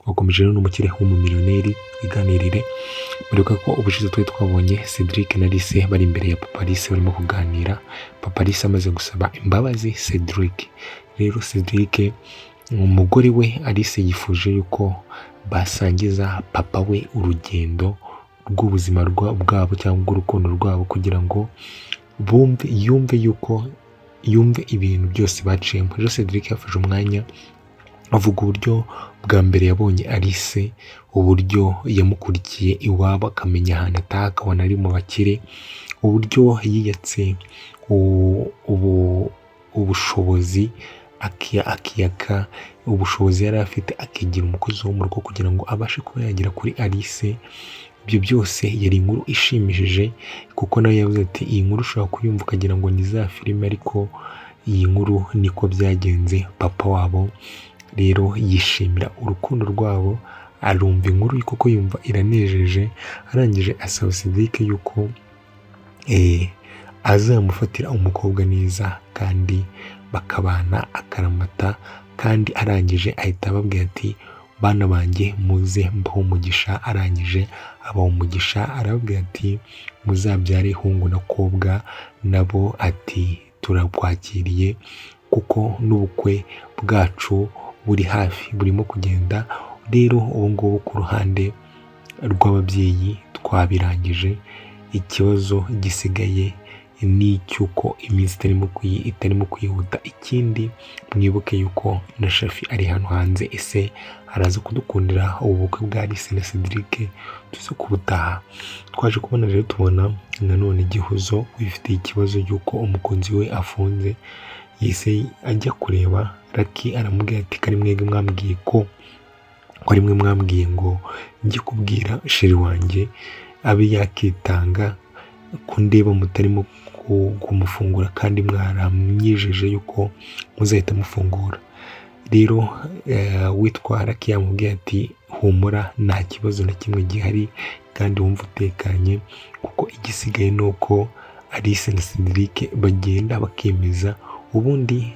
Twakomeje rero n'umukire w'umumiliyoneri twiganirire. Muribuka ko ubushize twari twabonye Cedric na Alice bari imbere ya Papa Alice barimo kuganira. Papa Alice amaze gusaba imbabazi Cedric. Rero Cedric, umugore we Alice, yifuje yuko basangiza papa we urugendo rw'ubuzima bwabo cyangwa urw'urukundo rwabo, kugira ngo bumve, yumve yuko yumve ibintu byose baciyemo. Rero Cedric yafashe umwanya avuga uburyo bwa mbere yabonye Alice, uburyo yamukurikiye iwabo akamenya ahantu ataha, akabona ari mu bakire, uburyo yiyatse ubushobozi, akiyaka ubushobozi yari afite, akigira umukozi wo mu rugo kugira ngo abashe kuba yagera kuri Alice. Ibyo byose yari inkuru ishimishije, kuko nawe yavuze ati: "Iyi nkuru ushobora kuyumva ukagira ngo ni za filime, ariko iyi nkuru niko byagenze." Papa wabo rero yishimira urukundo rwabo, arumva inkuru kuko yumva iranejeje. Arangije asaba Cedric yuko azamufatira umukobwa neza kandi bakabana akaramata. Kandi arangije ahita ababwira ati: "Bana banjye, muze mbahe umugisha." Arangije abaha umugisha, arababwira ati: "Muzabyare hungu na kobwa." Nabo ati: "Turakwakiriye, kuko n'ubukwe bwacu buri hafi, burimo kugenda." Rero ubu ngubu ku ruhande rw'ababyeyi twabirangije, ikibazo gisigaye ni icy'uko iminsi itarimo kwihuta. Ikindi, mwibuke yuko na Shafi ari hano hanze. Ese araza kudukundira ubu bukwe bwa Alice na Cedric tuze kubutaha? Twaje kubona rero, tubona nanone Gihozo wifitiye ikibazo cy'uko umukunzi we afunze. Yahise ajya kureba Lucky, aramubwira ati: "Kari mwebwe mwambwiye ko ari mwe mwambwiye ngo njye kubwira chéri wanjye abe yakitanga, ko ndeba mutarimo kumufungura kandi mwaramwijeje yuko muzahita mufungura?" Rero witwa Lucky yamubwiye ati: "Humura, nta kibazo na kimwe gihari kandi wumva utekanye, kuko igisigaye ni uko Alice na Cedric bagenda bakemeza, ubundi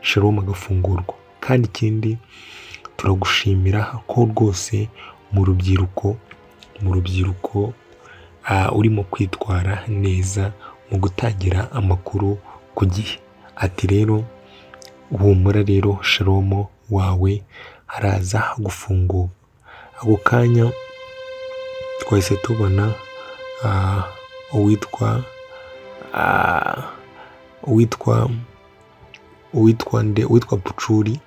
Shalom agafungurwa. Kandi ikindi, turagushimira ko rwose mu rubyiruko urimo kwitwara neza mu gutangira amakuru ku gihe." Ati: "Rero humura, rero Shalom wawe araza gufungurwa." Ako kanya twahise tubona uwitwa nde, uwitwa Pucuri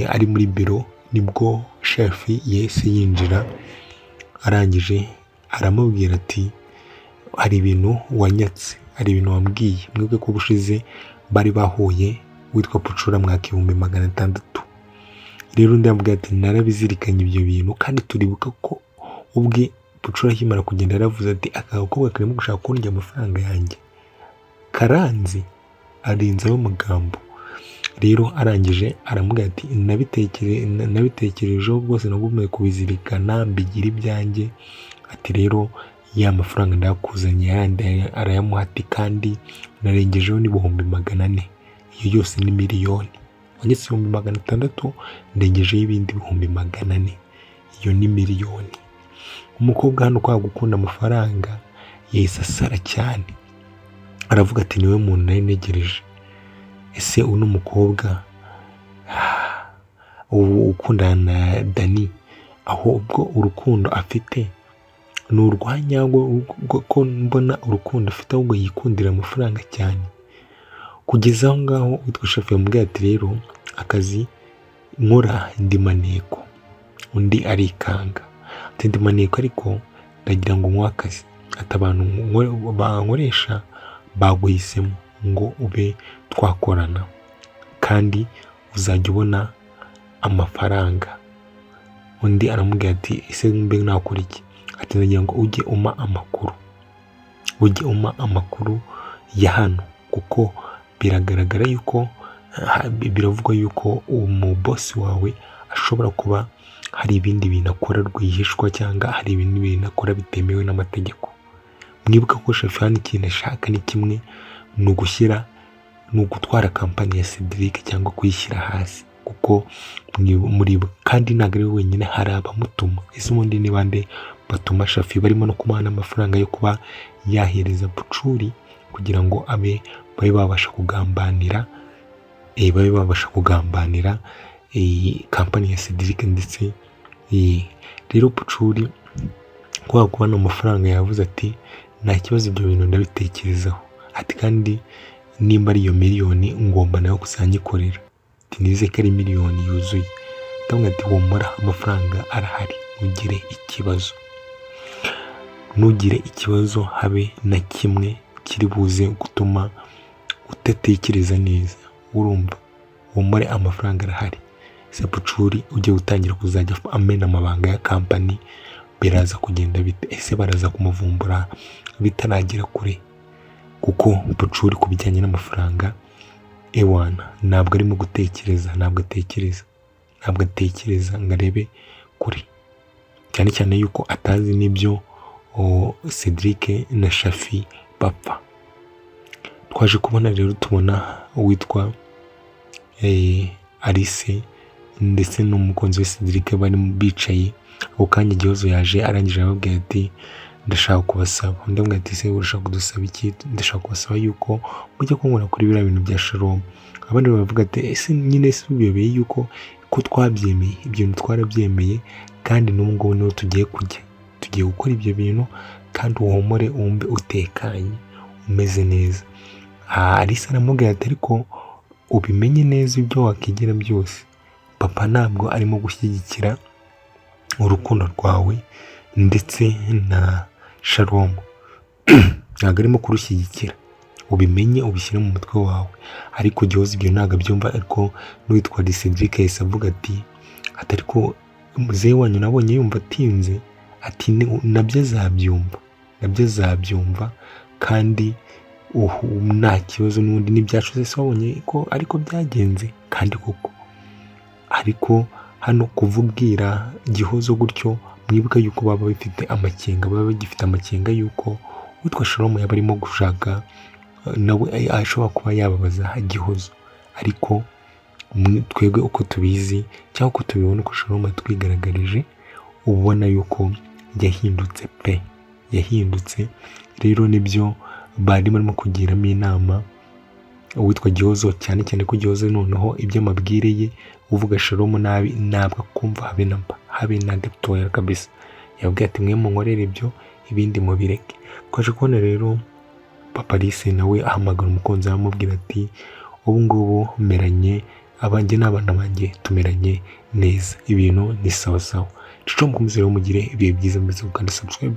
ari muri biro. Nibwo Shafi yahise yinjira, arangije aramubwira ati: "Hari ibintu wanyatse, hari ibintu wambwiye." Mwibuke ko ubushize bari bahuye, witwa Pucuri amwaka 600,000. Rero undi yamubwira ati: "Narabizirikanye ibyo bintu." Kandi turibuka ko ubwe Pucuri akimara kugenda yaravuze ati: "Aka gakobwa karimo gushaka kundya amafaranga yanjye, karanzi." Arenzaho amagambo. Rero arangije aramubwira ati: "Nabitekerejeho rwose, nagumye kubizirikana, mbigira ibyanjye." Ati: "Rero ya mafaranga ndayakuzanye." Yandi arayamuha, ati: "Kandi narengejeho n'400,000, iyo yose ni miliyoni. Wanyatse 600,000, ndengejeho ibindi 400,000, iyo ni miliyoni." Umukobwa hano, kwa gukunda amafaranga, yahise asara cyane, aravuga ati: "Niwe muntu nari ntegereje." Ese uno mukobwa ubu ukundana na Dani, ahubwo urukundo afite ni urwa nyarwo, ko mbona urukundo afite ahubwo yikundira amafaranga cyane? Kugeza aho ngaho witwa Shafi yamubwiye ati: "Rero akazi nkora, ndi maneko." Undi arikanga, ati: "Ndi maneko, ariko ndagira ngo nkuhe akazi." Ati: "Abantu bankoresha baguhisemo ngo ube twakorana, kandi uzajya ubona amafaranga." Undi aramubwira ati: "Ese mbe nakora iki?" Ati: "Ndagira ngo ujye umpa amakuru, ujye umpa amakuru ya hano, kuko biragaragara yuko biravugwa yuko umubosi wawe ashobora kuba hari ibindi bintu akora rwihishwa, cyangwa hari ibindi bintu akora bitemewe n'amategeko." Mwibuka ko Shafi hano ikintu ashaka ni kimwe, ni ugushyira, ni ugutwara kampani ya Cedric cyangwa kuyishyira hasi. Kuko muribuka kandi ntabwo ari we wenyine, hari abamutuma. Ese ubundi ni bande batuma Shafi barimo no kumuha n'amafaranga yo kuba yahereza Pucuri kugira ngo abe babe babasha kugambanira, babe babasha kugambanira iyi kampani ya Cedric? Ndetse rero Pucuri kubera kubona amafaranga yavuze ati: "Nta kibazo, ibyo bintu ndabitekerezaho." Ati: "Kandi nimba ari iyo miliyoni ngomba nawe kuzanyikorera." Ati: "Nize ko ari miliyoni yuzuye." Ndavuga ati: "Humura, amafaranga arahari, ntugire ikibazo, ntugire ikibazo habe na kimwe kiri buze gutuma udatekereza neza. Urumva, humure, amafaranga arahari." Ese Pucuri ugiye gutangira kuzajya amena amabanga ya kampani biraza kugenda bite? Ese baraza kumuvumbura bitaragera kure? Kuko Pucuri ku bijyanye n'amafaranga, ewana, ntabwo arimo gutekereza, ntabwo atekereza, ntabwo atekereza ngo arebe kure, cyane cyane yuko atazi n'ibyo Cedric na Shafi bapfa. Twaje kubona rero, tubona uwitwa Alice ndetse n'umukunzi we Cedric bari bicaye. Ako kanya Igihozo yaje, arangije arababwira ati: "Ndashaka kubasaba." Undi amubwira ati: "Ese urashaka kudusaba iki?" "Ndashaka kubasaba yuko mujya kunkura kuri biriya bintu bya Shalom." Abandi baravuga ati: "Ese nyine si ubiyobeye yuko ko twabyemeye? Ibyo bintu twarabyemeye, kandi n'ubu ngubu niho tugiye kujya, tugiye gukora ibyo bintu, kandi uhumure, wumve utekanye, umeze neza." Alice aramubwira ati: "Ariko ubimenye neza, ibyo wakigira byose, papa ntabwo arimo gushyigikira urukundo rwawe ndetse na Shalom, ntabwo arimo kurushyigikira, ubimenye, ubishyire mu mutwe wawe." Ariko Gihozo ibyo ntabwo abyumva. Ariko n'uwitwa Cedric yahise avuga ati: "Ariko muzehe wanyu nabonye yumva atinze." Ati: "Nabyo azabyumva, nabyo azabyumva, kandi nta kibazo, n'ubundi n'ibyacu se wabonye ko ariko byagenze." Kandi koko, ariko hano kuvubwira Gihozo gutyo, mwibuka yuko baba bafite amakenga, baba bagifite amakenga yuko uwitwa Shalom yaba arimo gushaka nawe ashobora kuba yababaza Gihozo. Ariko twebwe uko tubizi cyangwa uko tubibona, uko Shalom yatwigaragarije, ubona yuko yahindutse pe, yahindutse. Rero nibyo bari barimo kugiramo inama uwitwa Gihozo, cyane cyane ko Gihozo noneho iby'amabwire ye, uvuga Shalom nabi ntabwo akumva habe na mba, habe na gatoya kabisa. Yabwiye ati: "Mwe munkorere ibyo, ibindi mubireke." Twaje kubona rero papa Alice nawe ahamagara umukunzi we, amubwira ati: "Ubu ngubu meranye abanjye n'abana banjye, tumeranye neza, ibintu ni sawa sawa." Cico, mukomeze rero mugire ibihe byiza, mbese gukanda subscribe.